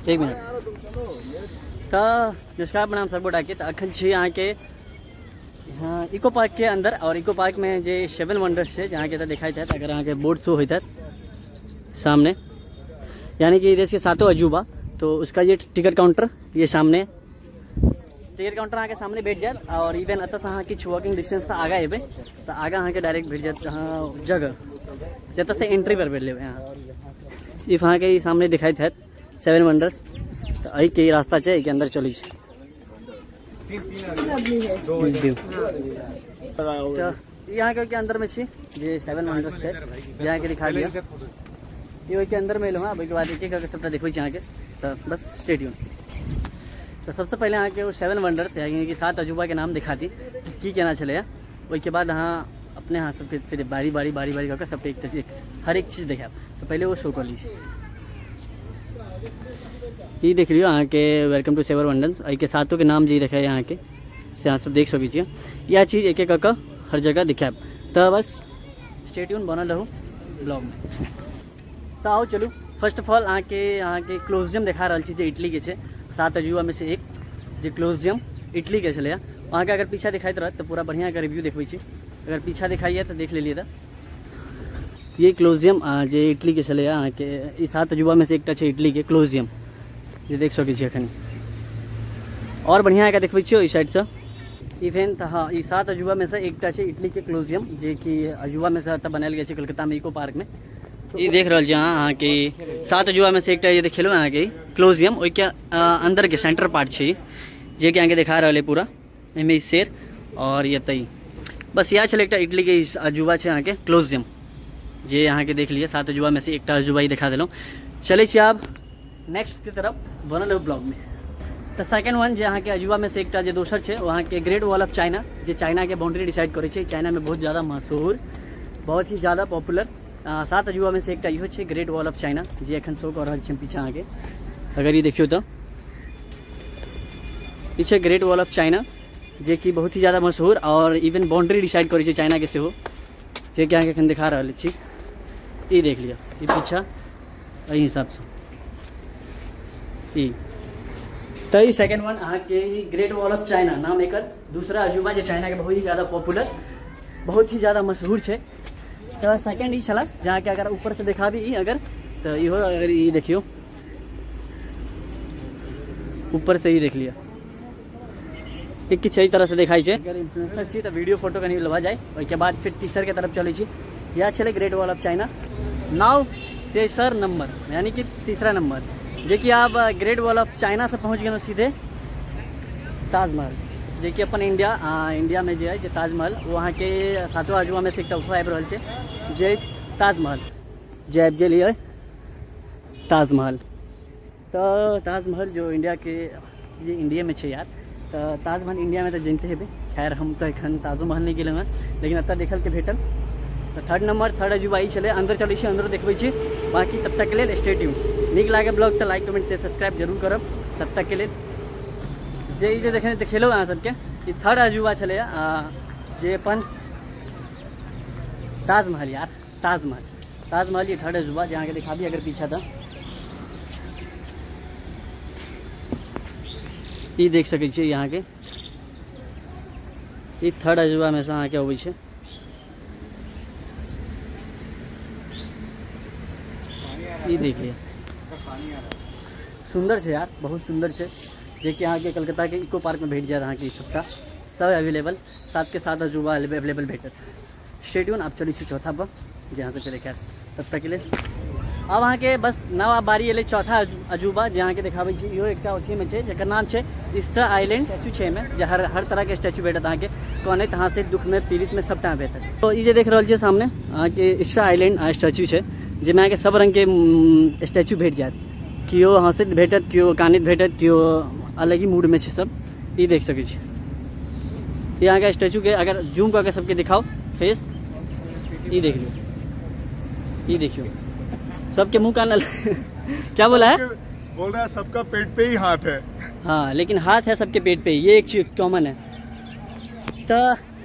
एक मिनट। तो नमस्कार प्रणाम सब गोटा के। तो अखन छी अहाँके हाँ इको पार्क के अंदर, और इको पार्क में जे सेवन वंडर्स है जहाँ के दिखाई हैत, अगर अहाँके बोर्ड शो होइत हैत सामने, यानी कि देश के सातों अजूबा, तो उसका ये टिकट काउंटर ये सामने टिकट काउंटर अहाँके सामने भेट जायत। और इवन एतऽसँ अहाँ किछु वॉकिंग डिस्टेंस पर आगाँ एबै तऽ आगाँ अहाँके डायरेक्ट भेट जायत अहाँ जगह जतऽसँ एंट्री पर भेट लेबै अहाँ। If अहाँके सामने दिखाइत हैत सेवन वंडर्स, तऽ एहिके रास्ता छै, एहिके अंदर चलै छै। तो यहाँ के अंदर में छी जे सेवन वंडर्स छै, जे अहाँके दिखा दिया, ये ओहिके अंदर में एलहुँ हँ। ओहिके बाद एक एक करके सबटा देखबै छी अहाँके, तऽ बस स्टे ट्यून। तो सबसे पहले अहाँके ओ सेवन वंडर्स यानी कि सात अजूबा के नाम दिखा दी की केना छलैए। ओहिके बाद अहाँ अपने हाथ सबके फिर बारी बारी बारी बारी कऽ के सबके एक हर एक चीज़ देखायब। तो पहले वो शो कर लीजिए। ये देख लियो अहाँके welcome two seven wonders, एहिके सातों के नाम जे देखाय अहाँके से अहाँ सब देख सकै छियै। इएह चीज़ एक एक कऽ के हर जगह दिखायब। तो बस स्टे ट्यून बनल रहू ब्लॉग में। तो आओ चलू, फर्स्ट ऑफ ऑल अहाँके अहाँके क्लोजियम देखा रहल छी जे इटली के छै, सात अजूबा में से एक जे क्लोजियम इटली के छलैए। अहाँके अगर पीछा दिखाइत रहत तऽ पूरा बढ़िआँ के रिव्यू देखबै छी, अगर पीछा दिखाइए तऽ देख लेलियै। तऽ ये क्लोजियम जे इटली के छलैए अहाँके, ई सात अजूबा में से एकटा छै इटली के क्लोजियम, जे देख सकै छी एखन। और बढ़िआँ के देखबै छियै ओहि साइडसँ। इवेन तऽ हाँ, ई सात अजूबा में से एकटा छै इटली के क्लोजियम, जे कि अजूबा में से एतऽ बनायल गेल छै कलकत्ता में इको पार्क में। ई देख रहल छी अहाँ, अहाँके सात अजूबा में से एकटा ये देखेलहुँ अहाँके क्लोजियम, ओहिके अंदर के सेंटर पार्ट छै जे कि अहाँके देखा रहल है पूरा। एहिमे शेर और ये तई बस इएह छलै एकटा इटली के अजूबा छै अहाँके क्लोजियम, जे अहाँके देख लिअ सात अजूबा में से एकटा अजूबा ही देखा देलहुँ। चलै छी आब नेक्स्ट के तरफ, बनल रहू ब्लॉग में। तऽ सेकेंड वन जे अहाँके अजूबा में से एकटा जे दोसर छै ओ अहाँके ग्रेट वॉल ऑफ चाइना, जे चाइना के बाउंड्री डिसाइड करै छै। चाइना में बहुत ज़्यादा मशहूर, बहुत ही ज़्यादा पॉपुलर सात अजूबा में से एकटा इहो छै ग्रेट वॉल ऑफ चाइना, जे एखन शो कऽ रहल छी पीछा अहाँके। अगर ई देखियौ तऽ ई छै ग्रेट वॉल ऑफ चाइना, जे कि बहुत ही ज़्यादा मशहूर और इवन बाउंड्री डिसाइड करै छै चाइना के सेहो, जे कि अहाँके एखन देखा रहल छी। ई देख लिअ, ई पीछा एहि हिसाबसँ ई। तऽ ई सेकेंड वन अहाँके ग्रेट वॉल ऑफ चाइना नाम एकर दूसरा अजूबा जे चाइना के बहुत ही ज़्यादा पॉपुलर, बहुत ही ज़्यादा मशहूर छै। तऽ सेकेंड ई छला, जहाँके अगर ऊपर से देखाबी ई अगर तऽ इहो अगर ई देखियौ ऊपर से ई देख लिअ, एक किछु एहि तरह से देखाइ छै। अगर इन्फ्लुएंसर छी तऽ वीडियो फोटो कनि लेबा जाय। ओहिके बाद फिर तीसर के तरफ चलै छी। इएह छलै great wall of China. Now तेसर नंबर यानी कि तीसरा नंबर, जे कि आब ग्रेट वॉल ऑफ चाइना से पहुँच गेलहुँ सीधे ताजमहल, जे कि अपन इंडिया इंडिया में जे है जे ताजमहल, ओ अहाँके सातों अजूबा में से एकटा ओहो आबि रहल छै जे ताजमहल, जे आबि गेल ये ताजमहल। तऽ ताजमहल जो इंडिया के जे इंडिया में छै यार, तऽ ताजमहल इंडिया में तऽ जनिते हेबै। खैर हम तऽ एखन ताजोमहल नहि गेलहुँ हँ, लेकिन एतऽ देखल के भेटल। तऽ थर्ड नंबर थर्ड अजूबा ई छलै। अंदर चलै छी, अंदर देखबै छी। बाकी तब तक के लेल स्टे ट्यून। नीक लागे ब्लॉग तऽ लाइक कमेंट शेयर सब्सक्राइब जरूर करब। तब तक के लेल जे ई जे देखने देखेलहुँ अहाँ सबके, ई थर्ड अजूबा छलै जे अपन ताजमहल यार, ताजमहल, ताजमहल ये थर्ड अजूबा जे अहाँके देखाबी अगर पीछा तऽ ई देख सकै छियै अहाँके, ई थर्ड अजूबा में से अहाँके अबै छै। ई देख लिअ, सुन्दर छै यार, बहुत सुन्दर छै, जे कि अहाँके कलकत्ता के इको पार्क में भेट जायत अहाँके ई सबटा सब अवेलेबल, सात के सात अजूबा अवेलेबल भेटत। स्टे ट्यून। आब चलै छी चौथा पर, जे अहाँ सबके देखायब। तब तक के लेल आब अहाँके बस नव आब बारी एलै चौथा अजूबा, जे अहाँके देखाबै छी। इहो एकटा अथीमे छै जकर नाम छै ईस्टर आइलैंड स्टैचू छै। एहिमे जे हर हर तरहके स्टैचू भेटत अहाँके, कनैत हँसैत दुःखमे पीड़ितमे सबटा भेटत। तो ई जे देख रहल छियै सामने अहाँके ईस्टर आइलैंड स्टैचू छै, जाहिमे अहाँके सब रङ्गके स्टैचू भेट जायत। केओ हँसैत भेटत, केओ कानैत भेटत, केओ अलग ही मूडमे छै सब। ई देख सकै छी। ई अहाँके स्टैचूके अगर जूम कऽ के सबके दिखाओ फेस, ई देख लियौ, ई देखियौ सबके मुँह कान क्या बोला है? बोल रहा है सबका पेट पे ही हाथ है। हाँ, लेकिन हाथ है सबके पेट पे, ये एक चीज कॉमन है। तो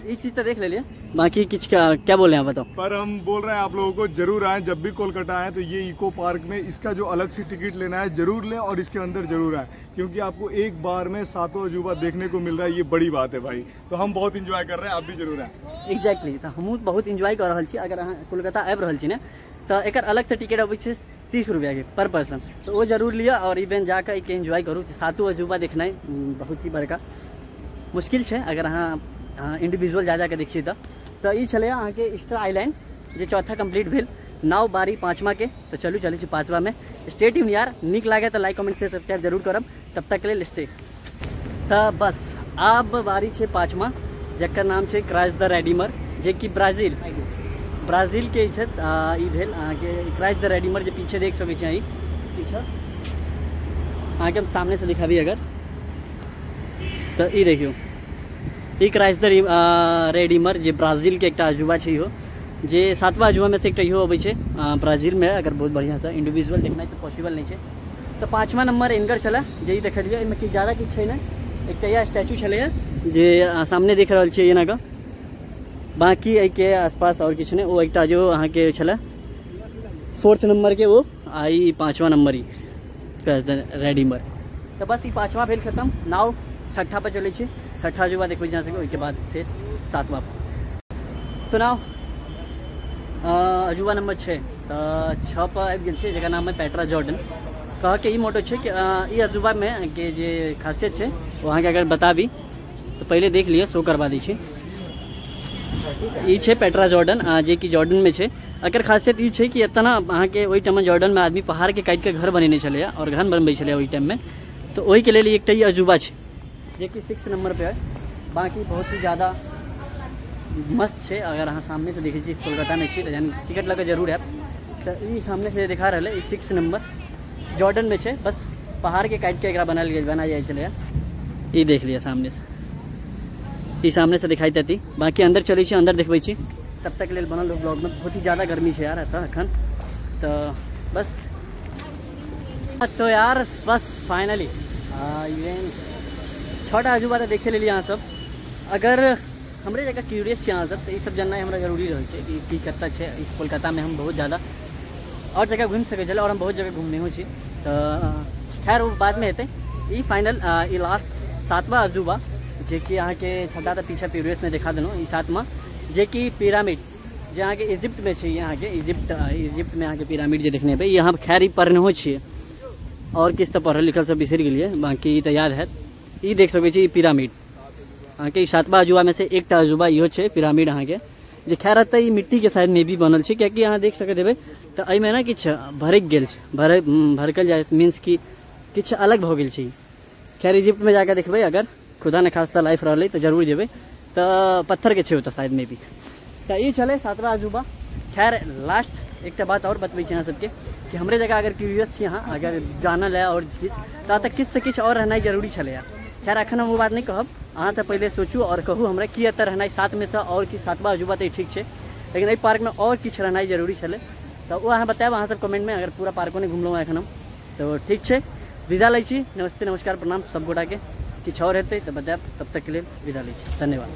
ये चीज तो देख ले लिया। बाकी किछ क्या बोले हैं बताओ। पर हम बोल रहे हैं आप लोगों को जरूर आए, जब भी कोलकाता आए तो ये इको पार्क में इसका जो अलग से टिकट लेना है जरूर लें और इसके अंदर जरूर आए, क्योंकि आपको एक बार में सातों अजूबा देखने को मिल रहा है, ये बड़ी बात है भाई। तो हम बहुत इंजॉय कर रहे हैं, आप भी जरूर आए। एग्जैक्टली, तो हमहूँ बहुत इंजॉय कर रहल छी। अगर अहाँ कोलकाता आबि रहल छी ने तो एकर अलग से टिकट अबै छै 30 रुपया के पर पर्सन, तो वो जरूर लिअ और इवेंट जाकर एके एंजॉय करू। सातों अजूबा देखनाइ बहुत ही बड़का मुश्किल छै अगर अहाँ इंडिविजुअल जा जाके देखिए। तो ई छलै अहाँके ईस्टर आइलैंड जे चौथा कम्प्लीट भेल। नाव बारी पाँचवा के, तो चलू चलै छी पाँचवा में। स्टे ट्यून यार, नीक लागे तो लाइक कमेंट शेयर सब्सक्राइब जरूर करब। तब तक के लेल स्टे। तो बस आब बारी छै पाँचवा, जकर नाम छै क्राइस्ट द रेडीमर, जे कि ब्राजील ब्राजील के छै। ई भेल अहाँके क्राइस्ट द रेडीमर, जे पीछे देख सकै छी पीछे अहाँके हम सामने से दिखाबी अगर तो ई देखियौ, ई क्राइस्ट द रेडीमर जे ब्राजील के एकटा अजूबा छै इहो, जे सातवा अजूबा में से एकटा इहो अबै छै ब्राजील में। अगर बहुत बढ़िया से इंडिविजुअल देखनाइ तऽ पॉसिबल नहीं छै। तो पाँचवा नंबर इनकर छलै जे ई देखलियै, एहिमे किछु ज़्यादा किछु छै नहि, एकटा इएह स्टैचू छलैए जे सामने देख रहल छियै एना कऽ, बाकी एहिके आसपास और किछु नहि। ओ एकटा जो अहाँके छलै फोर्थ नंबर के, वो आ ई पाँचवा नंबर ई क्राइस्ट द रेडीमर। तो बस ई पाँचवा भेल खत्म। नाव छठा पर चलै छी, छठा अजूबा देखबै छी अहाँ सबके, ओहिके बाद फेर सातवा पर। तो नाव अजूबा नंबर 6, तो 6 पर आबि गेल छै, जकर नाम है पेट्रा जॉर्डन। कहके ई मोटो छै कि ई अजूबामे के जे खासियत छै ओ अहाँके अगर बताबी तो पहिले देख लिअ, शो करबा दै छी। ई छै पेट्रा जॉर्डन जे कि जॉर्डनमे छै। एकर खासियत ई छै कि एतना अहाँके ओहि टाइममे जॉर्डनमे आदमी पहाड़के काटिके घर बनेने छलैए और घर बनबै छलैए ओहि टाइममे, तो ओहिके लेल एकटा ई अजूबा छै जे कि 6 नंबर पे है। बाकी बहुत ही ज़्यादा मस्त छै, अगर अहाँ सामने से देखै छी कोलकातामे छी तऽ यानी टिकट लऽ कऽ जरूर आयब। तऽ ई सामने से देखा रहल है, ई 6 नंबर जॉर्डन में छै, बस पहाड़ के काटि के एकरा बनायल गेल बनायल जाइ छलैए। ई देख लिअ सामने से, ई सामने से दिखाई देती। बाकी अंदर चलै छी, अंदर देखबै छी। तब तक लेल बनल ब्लॉग में। बहुत ही ज़्यादा गर्मी छै यार एतऽ एखन, तो बस तो यार बस फाइनली इवेन 6टा अजूबा तऽ देखे लेलियै अहाँ सब। अगर हमरे जगह क्यूरियस छी अहाँ सब तऽ ई सब जाननाइ हमरा जरूरी रहै छै कि की कतऽ छै। इस कोलकातामे हम बहुत ज़्यादा और जगह घुमि सकै छलै और हम बहुत जगह घुमनेहो छी, तऽ खैर ओ बादमे हेतै। ई फाइनल ई लास्ट 7वां अजूबा जे कि अहाँके 6टा तऽ पीछा प्रीवियसमे देखा देलहुँ, ई 7वां जे कि पिरामिड जे अहाँके इजिप्टमे छै। अहाँके इजिप्टमे अहाँके पिरामिड जे देखने हेबै, ई अहाँ खैर ई पढ़नेहो छियै और किछु तऽ पढ़ल लिखल सब बिसरि गेलियै, बाकी ई तऽ याद हैत। ई देख सकै छी ई पिरामिड अहाँके ई 7वां अजूबामे से एकटा अजूबा इहो छै पिरामिड अहाँके, जे खैर एतऽ ई मिट्टीके शायद मे भी बनल छै, कियाकि अहाँ देख सकैत हेबै तऽ एहिमे ने किछु भरकि गेल छै, भरकल जाइ मीन्स कि किछु अलग भऽ गेल छै। खैर इजिप्टमे जाकऽ देखबै, अगर खुदा न खास्ता लाइफ रहलै तऽ जरूर जेबै, तऽ पत्थरके छै ओतऽ शायद मे भी। तऽ ई छलै 7वां अजूबा। खैर लास्ट एकटा बात आओर बतबै छी अहाँ सबके कि हमरे जगह अगर क्यूरियस छी अहाँ, अगर जानल है और किछु तऽ एतऽ किछुसँ किछु आओर रहनाइ जरूरी छलैए। खैर एखन हम ओ बात नहि कहब, अहाँसँ पहिले सोचू और कहू हमरा कि एतऽ रहनाइ 7 में से और कि 7वां अजूबा तऽ ठीक छै, लेकिन एहि पार्कमे और किछु रहनाइ जरूरी छलै, तऽ ओ अहाँ बतायब अहाँ सब कमेंटमे। अगर पूरा पार्को नहि घुमलहुँ एखन हम तऽ ठीक छै, विदा लै छी। नमस्ते, नमस्कार, प्रणाम सब गोटाके। किछु आओर हेतै तऽ बतायब, तब तकके लेल विदा लै छी, धन्यवाद।